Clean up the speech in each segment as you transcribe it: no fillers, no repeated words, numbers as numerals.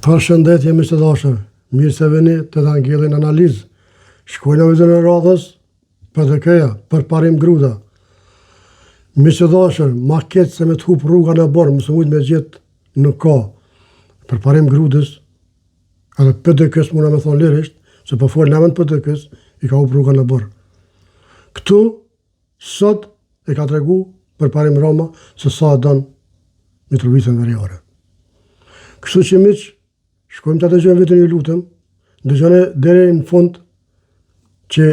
Përshëndetje miq të dashur, mirë se vini te Angeli në analizë. Shkojna me videon e radhës, PDK-ja, Përparim Gruda. Miq të dashur, ma keq se me të hup rruga në oborr, mos mujt me gjetë nuk ka. Përparim Grudës, edhe PDK-s muna me thonë lirisht, se po fol në emën të PDK-s, i ka hup rruga në oborr. Këtu, Sot e ka tregu Përparim Rama se sa e don Mitrovicën Veriore. Kështu që miq, shkojmë ta dëgjojmë videon ju lutem, dëgjone deri në fund që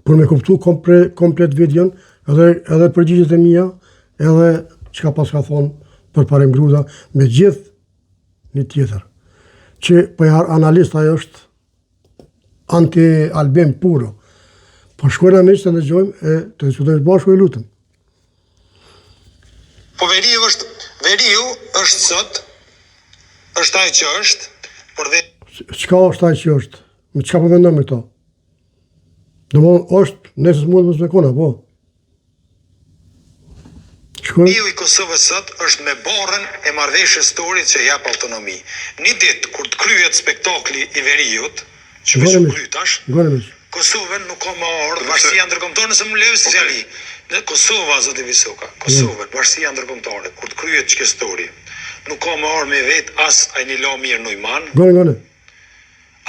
për me kuptu kompre, komplet videon, edhe, edhe përgjigjet e mia, edhe çka paska thonë Përparim Gruda, me gjithë një tjetër, që për analist ajo është anti-Albin puro. Po shkojna miq të dëgjojmë e të diskutojmë së bashku ju lutem. Po veriu është veriu është sot është ai që është, por ve... Çka është ai që është? Me çka po mendon me këto? Domthon është nëse s'mund mos me kona, po. Veriu i Kosovës sot është me barrën e marrëveshjes së Ohrit që jep autonomi. Një ditë kur të kryhet spektakli i veriut, që veç u kry tash, Kosovën nuk ka me ardhë bashkësia ndërkombëtare nëse më lejoni fjali. Në Kosova zoti Visoka, Kosovën, bashkësia ndërkombëtare kur të kryhet qikjo story, nuk ka me ardhë me vet as a jeni la mirë n'Ujman.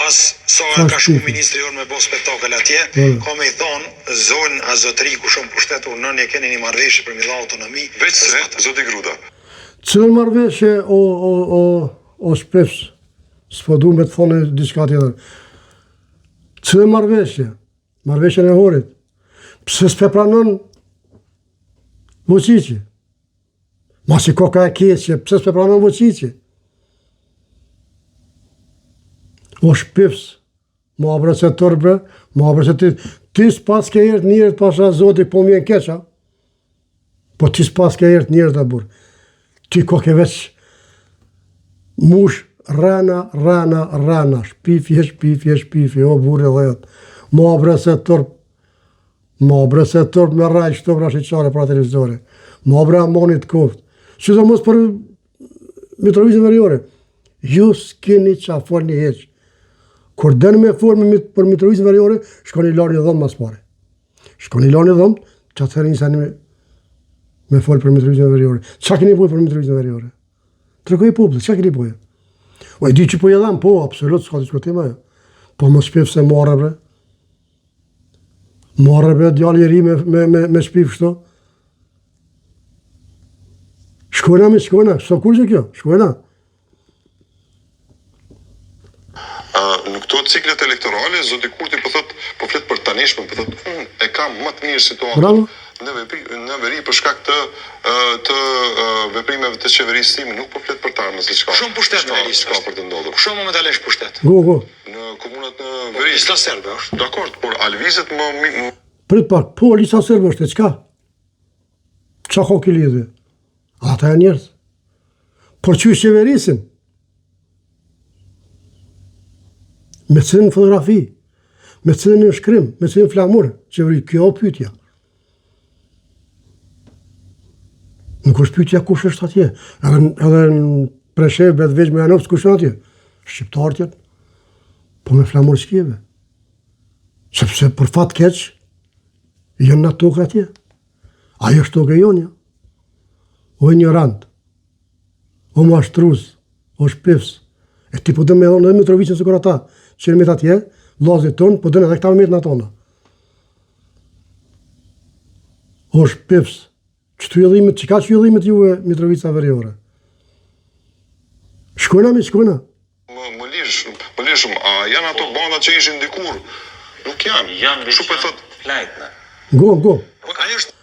As sa herë ka shku ministri jonë me bo spektakël atje, ka me i thonë zonjë a zotëri kush o n'pushtet urdhnoni e keni një marrëveshje për mi dha autonomi Veç se, zoti Gruda. Cilën marrëveshje o o o o shpifs, s'po du me të thonë diçka tjetër. Cilën marrëveshje? Marrëveshjen e Ohrit. Pse s'pe pranon Vuçiqi? Masi koka e keqe, pse s'pe pranon Vuçiqi? O shpifs, ma bre se turp, ma bre se ti, ti s'paske hir t'njerit pasha zoti, po m'vjen keq, a? Po ti s'paske hir t'njerit, a burrë. Ti koke veç mush rrena, rrena, rrena, shpifje, shpifje, shpifje, o burrë i dheut, ma bre se turp, Ma bre se turp me rrejt qëto bre shiqare pra televizore. Ma bre amani t'koftë. Sidomos për Mitrovicën Veriore. Ju s'keni ça folni hiç. Kur doni me fol me, për Mitrovicën Veriore, shkoni lani dhomë mas pari. Shkoni lani dhomë, që atëherë nisani me, me fol për Mitrovicën Veriore. Ça keni bo për Mitrovicën Veriore? Tregoji popullit, ça keni bo? O, e di që po e dhem, po, absolut, s'ka diskutim ajo. Po mos shpif se marre bre. Marre bre djalë i ri me, me, me, me shpif kështu. Shkojna me shkojna, s'o kurgjë kjo, shkojna. Në këto ciklet elektorale, zoti Kurti po thot, po flet për tanishmen, po thot, unë e kam më të mirë situatën Bravo. në vepri, në veri për shkak të të veprimeve të qeverisë sime, nuk po flet për të ardhmen se çka. Shumë pushtet në veri, çka për të ndodhur. Kush momentalisht pushtet? Go, go. Në komunat në po, veri. Lista serbe është. Dakord, por a lëvizet më mi... Prit pak, po lista serbe është, e çka? Ça ka kjo lidhje? Ata janë njerëz. Por qysh qeverisin? Me cilën fotografi? Me cilën nënshkrim? Me cilën flamur? Qeveri, kjo o pyetja. Nuk është pyetja kush është atje. Edhe, edhe në Preshevë, Medvegjë, Bujanovc, kush është atje? Shqiptarët janë. Po me flamur s'kjeve. Sepse për fat keq, janë në tokë atje. Ajo është tokë e jonja. O ignorant, o mashtrus, o shpifs. E ti po do me dhonë edhe Mitrovicën sikur ata, që janë atje, vllazit tonë, po don edhe këta me met në tona. O shpifs, që të jëdhimit, që ka që jëdhimit juve Mitrovica Veriore? Shkojna mi, shkojna. Më, më lirshëm, më lirshëm, a janë ato po. bandat që ishin dikur? Nuk janë. Janë Kështu po thot. Flajtne. Go, go. Po ajo është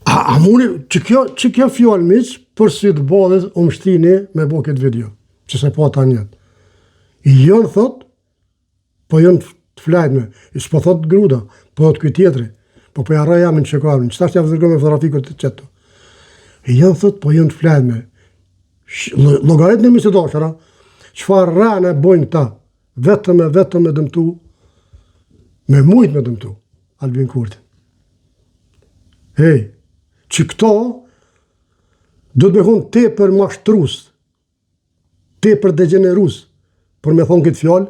A, a muni, që kjo, që kjo fjalë miq, për sy të ballit, u mshtini me bo këtë video, që se po ata njetë. Jonë thot, po jonë të flajtme, i s'po thot Gruda, po thot ky tjetri, po po ja rroj emrin që ka emrin, që tash ja vëzërgo me fotografi kur të qeto. Jonë thot, po jonë të flajtme. Llogaritni miq të dashur, çfarë rrene bojnë këta, vetëm e vetëm me dëmtu, me mujt me dëmtu, Albin Kurtin. Hej, që këto, do të me konë tepër mashtrus, Tepër degjenerus, për me thonë këtë fjalë,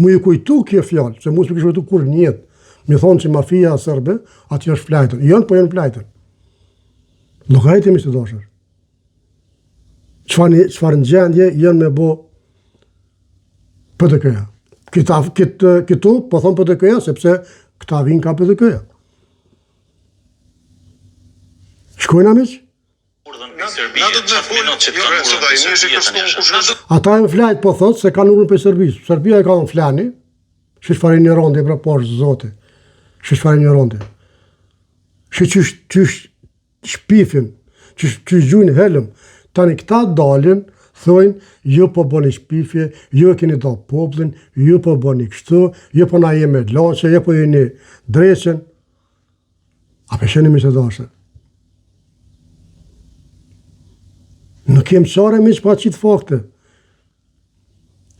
mu ju kujtu kjo fjalë, se mu s'më kish kujtu kurrë n'jetë, me thonë që mafia serbe, aty është flajtën. Janë, po janë flajtën. Llogarite miq të dashur. Çfarë, çfarë në gjendje janë me bo PDK-ja. Këta, këtë, këtu, po thonë PDK-ja, sepse këta vinë ka PDK-ja. Shkojna miq? Ata janë flajt, po thotë, se kanë urdhën prej Serbisë. Serbia e ka në flani, shi çfarë injoranti, pra po është zoti, shi çfarë injoranti. Shi qysh, qysh shpifin, qysh, qysh gjujnë helm. Tani këta dalin, thojnë, ju po bëni shpifje, ju e keni da popullin, ju po bëni kështu, ju po na jemi laqe, ju po jeni dreqen. A pe shihni miq të dashur? Nuk kem qare miq pa qitë fakte.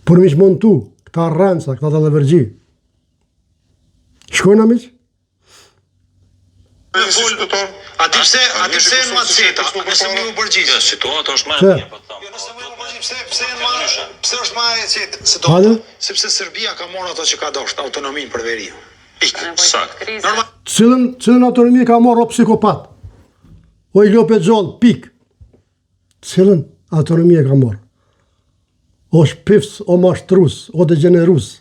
Por miq montu, këta rrenca, këta dalleverxhi. Shkojna miq? A di pse, a di pse janë më të qeta, nëse më u përgjigj. Jo, situata është më e mirë, po them. Jo, nëse më u përgjigj, pse pse janë më pse është më e qetë situata? Sepse Serbia ka marrë ato që ka dashur, autonominë për veriun. Pikë. Saktë. Normal. Cilën, cilën autonomi ka marrë o psikopat? O i lopë e gjallë, pikë. Cilën autonomi e ka marrë? O shpifs, o mashtrus, o degjenerus.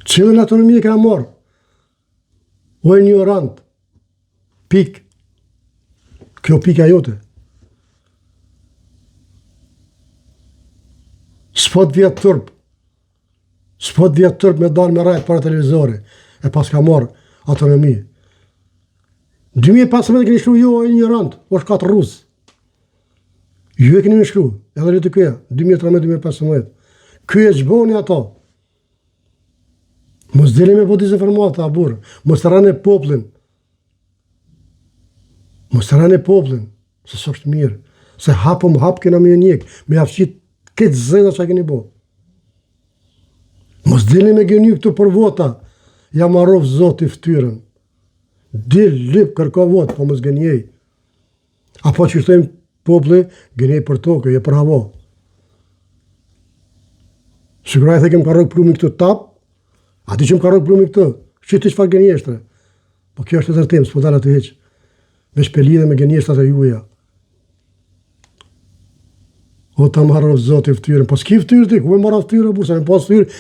Cilën autonomi e ka marrë? O injorant, pikë. Kjo pika jote. S'po të vjen turp. S'po të vjen turp me dalë me rrejt para televizori. E paska marrë autonomi. 2015 keni shkru ju o injorant, o shkatërrus. Ju e keni në shkru, edhe LDK-ja, 2013-2015. Ky e çboni ato. Mos dili me bo dezinformata, burrë. Mos rreni popullin. Mos rreni popullin, se s'është mirë. Se hapëm hap kena me njek, me ja fshit këtë zeza që keni bo. Mos dili me gënjy këtu për vota, ja marroftë zoti ftyrën. Dil, lyp, kërko votë, po mos gënjej. Apo që thojnë populli, gënjej për tokë, jo për hava. Sigur ai theke më ka rrok plumi këtu tap, a di që më ka rrok plumi këtu, që ti çfarë gënjeshtre? Po kjo është e tërtim, s'po dal aty hiç. Veç pe lidhe me gënjeshtrat e juja. O ta marroftë zoti ftyrën, po s'ki ftyrë ti, ku me marrë ftyrën, burrë, se me pas ftyrë,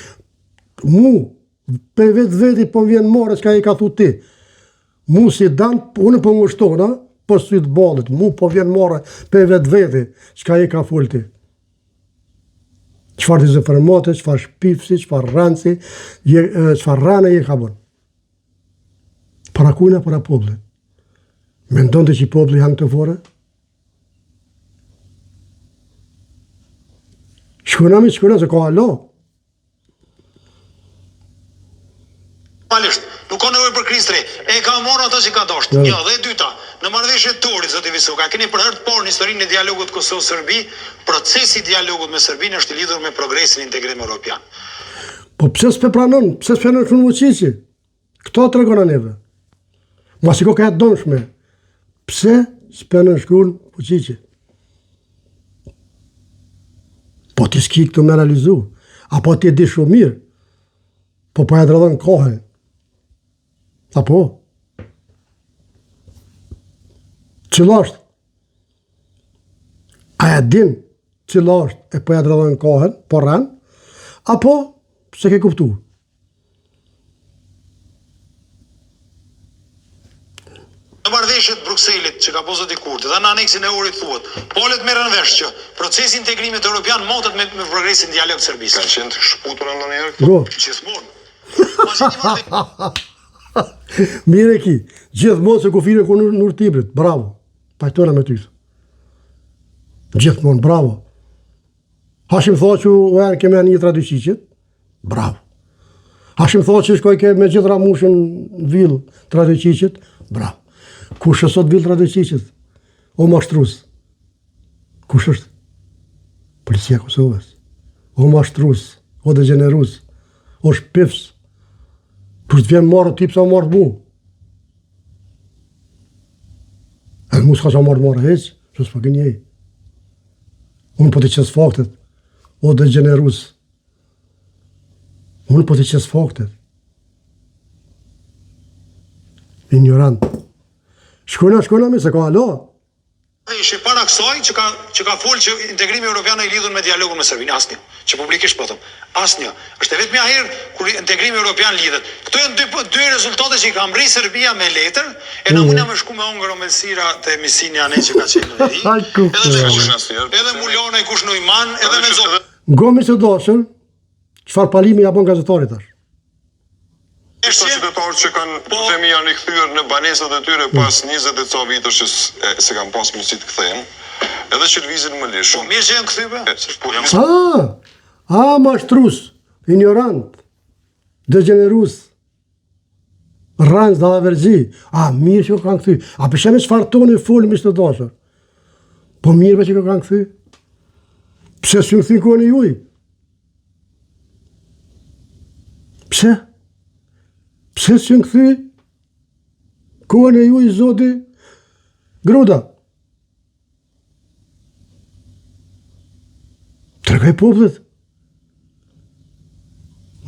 mu, Pe vetveti po vjen marre çka i ka thu ti. Mu si dan, unë po ngushtona, për sy të ballit, mu po vjen marre pe vetveti çka i ka fol ti. Çfarë dezinformate, çfarë shpifsi, çfarë rrenci, çfarë rrene je ka bën. Para kujna, para popullit. Mendon ti që populli janë të fore? Shkona mi, shkona se ka alo. Normalisht, nuk ka nevojë për krizë të re. E ka marrë atë që ka dashur. Një, dhe e dyta, në marrëveshje të Ohrit, zoti Visoka, keni për herë të parë në historinë e dialogut Kosovë-Serbi, procesi i dialogut me Serbinë është i lidhur me progresin në integrim europian. Po pse s'pe pranon? Pse s'pe nënshkruan Vuçiqi? Këto tregona neve. Masi koka e dëmshme. Pse s'pe nënshkruan Vuçiqi? Po ti s'ki këtu me realizu. Apo ti e di shumë mirë. Po po e dredhon kohën. Apo? Cila është? A e din cila është e po e dredhon kohën, po rren? Apo s'e ke kuptu? Në marrëveshje të Brukselit që ka bo zoti Kurti dhe në aneksin e Ohrit thuhet, palët merren vesh që procesi i integrimit europian matet me me progresin në dialog të Serbisë. Kanë qenë të shkëputura ndonjëherë këto? Gjithmonë. Pasi një marrëveshje Mirë e ki. Gjithmonë se kufiri ku në Urë t'Ibrit. Bravo. Pajtona me ty. Gjithmonë, bravo. Hashim Thaçi u e keme një Radoiçiqit. Bravo. Hashim Thaçi shkoi ke me gjithë Ramushin në vilë të Radoiçiqit. Bravo. Kush është sot vilë të Radoiçiqit? O mashtrus. Kush është? Policia e Kosovës. O mashtrus, o degjenerus, o shpifs. Kush të vjen marre ty pse marrë mu? E mu s'ka që marrë marrë hiç, që s'po gënjej. Unë po t'i qes faktet, o degjenerus. Unë po t'i qes faktet. Ignorant. Shkojna, shkojna mi se ka alo. Ishe para kësaj që ka që ka fol që integrimi europian i lidhur me dialogun me Serbinë, asnjë. Që publikisht po them. Asnjë. Është e vetmja herë kur integrimi europian lidhet. Këto janë dy dy rezultate që i ka mbrri Serbia me letër, e na mundja me shku me hongër omëlsira te Misini anej që ka qenë në veri, edhe me kush, edhe Mulonaj kush në iman, edhe me zot. Ngo miq të dashur, çfarë palimi ja bon gazetarit tash? Disa qytetarë që kanë, po themi, janë rikthyer në banesat e tyre pas 20 e ca vitesh që s'e kanë pas mundësi të kthehen, edhe që lëvizin më lirshëm. Po mirë që janë kthyer be. Po, ah, ah, mashtrus, ignorant, degjenerus, rrenc, dallaverxhi. A mirë që kanë kthy. A po sheh çfarë toni fol miq të dashur. Po mirë be që kanë kthy. Pse s'u kthy kohën e juj? Pse? Pse s'u kthy kohën e juj zoti Gruda? Tregoj popullit.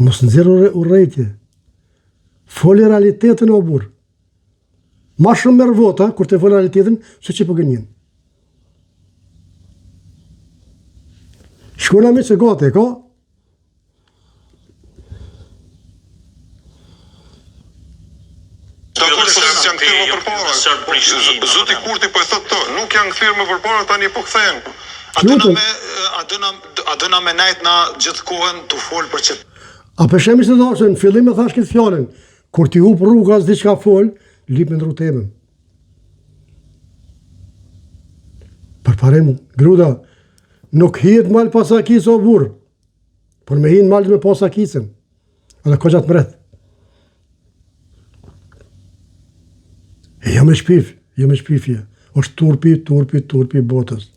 Mos nxjerr urrejtje. Foli realitetin o burrë. Ma shumë merr vota, kur të fol realitetin, se që po gënjen. Shkona mi se gati, e ka? Dakord, po s'janë kthyer më përpara. Zoti Kurti po e thotë të, nuk janë kthyer më përpara, tani po kthehen. A do na me a do na a do na me nejt na gjithë kohën tu fol për që A po sheh miq të dashur, në fillim e thash këtë fjalën, Kur t'i hup rruga s'di çka fol, lyp me ndru temën. Përparim Gruda, nuk hihet mal pa sakicë o burrë, por me hi n'mal me pas sakicën, edhe ko gjatë mret. E jo me shpif, jo me shpifje, është turpi, turpi, turpi botës.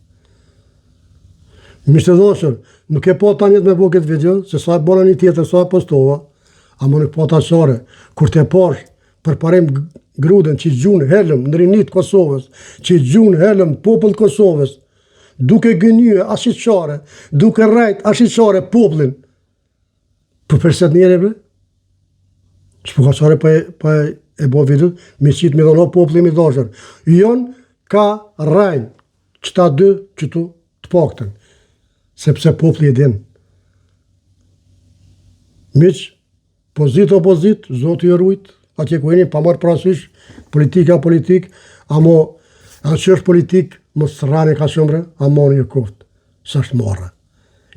Miq të dashur, nuk e pata nijet me bo këtë video, se sa e bona një tjetër, sa e postova, ama nuk pata qare, kur të pash Përparim Grudën që gjun helm në rini të Kosovës, që gjun helm popull të Kosovës, duke gënjye ashiqare, duke rrejt ashiqare popullin, po përset njeri bre? Që po ka qare pa e, pa e, e bo video, me qitë me dhono populli i dashur. Jon ka rrejnë, qëta dy qëtu të paktën, sepse populli e din. Miq, pozitë opozitë, zoti ju rujt, atje ku jeni, pa marrë parasysh, politika politik, amo, edhe që është politik, mos rrani ka shumë bre, amo një koftë, s'është marre.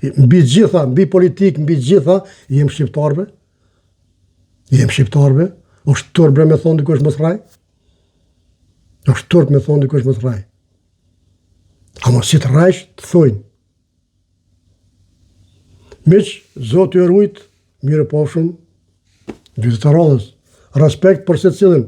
Mbi gjitha, mbi politik, mbi gjitha, jem shqiptar bre, jem shqiptar bre, është turp bre me thonë dikush mos rrej, është turp me thonë dikush mos rrej. Amo si të rrejsh, të thojnë. Miq, Zoti ju rujt, mirupafshim, vitet e radhës. Respekt për secilin.